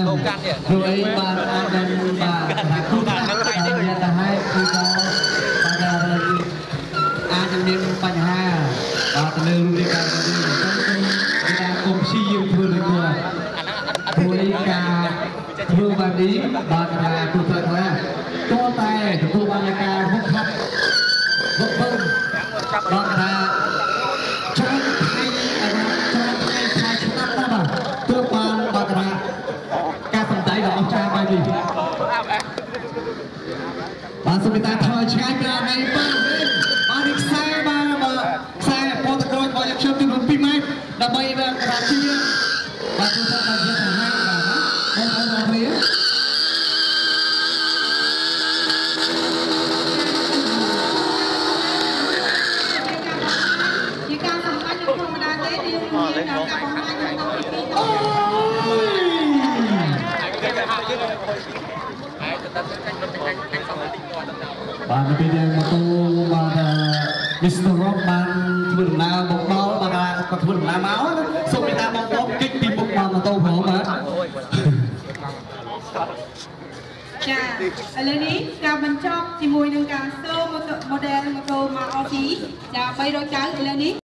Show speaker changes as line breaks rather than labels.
ព្រោះអីបាទអាចនឹងបាទថាគូថាតែហើយគឺក៏បាទអាចនឹងមានបញ្ហាបាទទៅលើរូបរាងកាយរបស់យើងអញ្ចឹងគឺថាកុំព្យាយាមធ្វើដូចគាត់ព្រោះអីការធ្វើបែបនេះបាទថាគូផ្លូវខ្លះតតែទទួលបានការវឹកហាត់វឹកវើបាទថាច្រើនថ្ងៃច្រើនថ្ងៃខែឆ្នាំណាស់បាទទើបបានបាទថាការសម្ដែងដ៏អស្ចារ្យបែបនេះបាទសូមមេត្តាថយឆ្ងាយពីថ្ងៃបាទបាទនេះខ្សែបាទបាទខ្សែពណ៌តក្រូចរបស់យើងខ្ញុំទី2ម៉ែត្រដើម្បីបាទថាជាបាទជួយថាបាទយើងទៅហើយបាទបងប្អូនទាំងគ្នា
ជាការសម្លាញ់ធម្មតាទេយើងមានការបង្ហាញនៅក្នុងពិធី
អូយបាទនៅពេលដែលម៉ូតូបាទ Mr. Rock បានធ្វើដំណើរមកដល់បាទគាត់ធ្វើដំណើរមកសូមមេត្តាបងប្អូនគេចពីមុខមកម៉ូតូផងបាទ
ចាឥឡូវនេះការបញ្ចប់ជាមួយនឹងការសូ model ម៉ូតូ Maruti ចា390ឥឡូវនេះ។